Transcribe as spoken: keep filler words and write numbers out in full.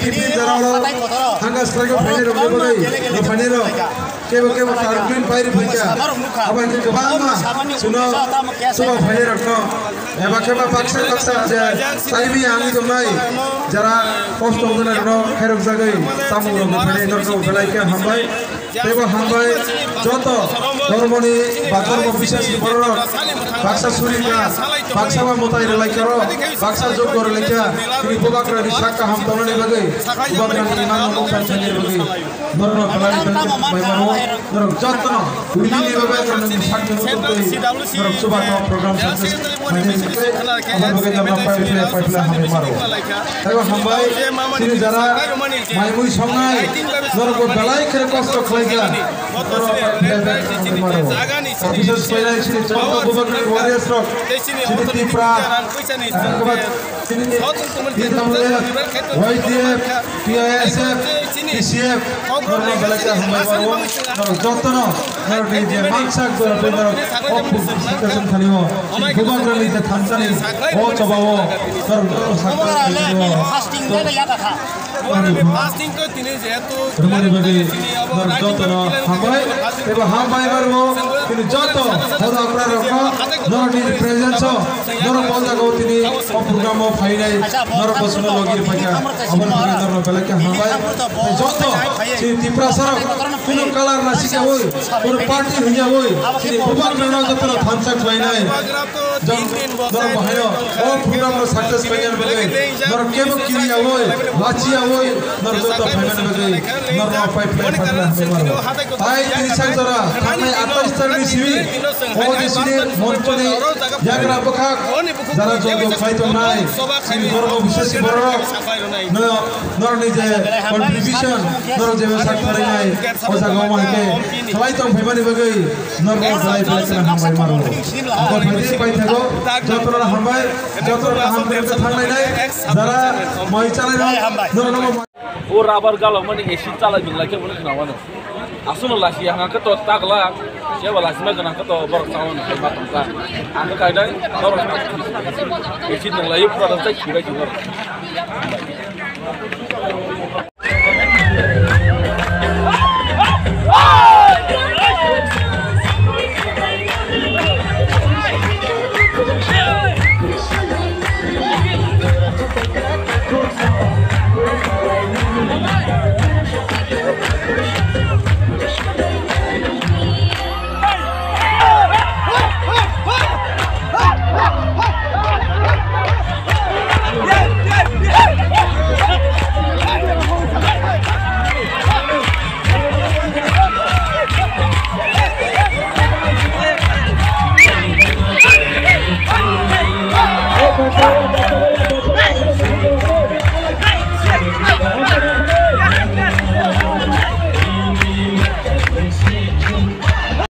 Tini jora oro thangka swlaigwi phainairokni bagwi, phainairok kebo kebo tarwknwi pai rw phaikha. Abo hai khe kwbangma chwngno chuba phainairokno eba khe ba baksa baksa je saimanya wngwi tongnai, jara kosto wngnairokno khairokjagwi chamungrokno phainai norokno belai khe hambai. Teibo hambai joto dhormoni ba dhormo biswasni bororok baksa surikha, baksa ba mwtai rwlaikha ro, baksa joggo rwlaikha, tini bubagrani sak kaham tongnani bagwi, bubagrani imanno muktan sanani bagwi, norokno belai belai bai mano, norok jotono uri nini bagwi norokni sakni muktan twi norok chubagra program success khainani bagwi, aboni bagwi norokno pai phle pai phle hambai maro. Teibo hambai chini jara mai mui songnai, norokbo belai khe kosto khlaikha. Norok bai phle bai khe hambai maro. Officers painai chini chwngno bubagrani warriors rok, chini Tipra, chini T W F, Y T F, T I S F, T C F, norokno belai khe hambai maro. Norok jotono norokni je mansak jora tei norok o situation khalio, chini bubagrani je thansani o chobao norok joto sakha khlaio. Fasting ko tini jehetu Romani bagwi norok jotono hambai, eba hambai barbo, tini joto hoda okra rokno norokni presence o norok o jaga o tini o program o phainai norok bo chwngno logi rwphaikha, aboni bagwi norokno belai khe hambai. Tei joto chini Tiprasa rok kunu kalar nasikyaui, kunu party hwnyaui, chini bubagrano jotono thansa khlainai. Jong norok bahaino o program no success khlaina bagwi norok kebo kiriyaui, lachiyaui, norok joto phaimani bagwi norok pai phlai phaimani hambai maro. Tai tini sak jora thangnai atais tarikni simi o je chini monchoni yagra bwkhak jara joto khlai tongnai chini borok bises borok no norokni je contribution norok je sak pharinai o jaga o hai khe khlai tong phaimani bagwi norok belai belai kheno hambai maro. Abo phaidi paithago jotono hambai, jotono hambai khe thanglainai jara mai chalainai norok. O rubber galokmani acid chalai dwng lai khe bono khna mano. Aswkno lasi hanga khe to tagla, kebo lasi ma gwnang khe to borok chawano hai ma tongkha. Ang khe kaidai norok acid nang lai pura chai khibai si norok.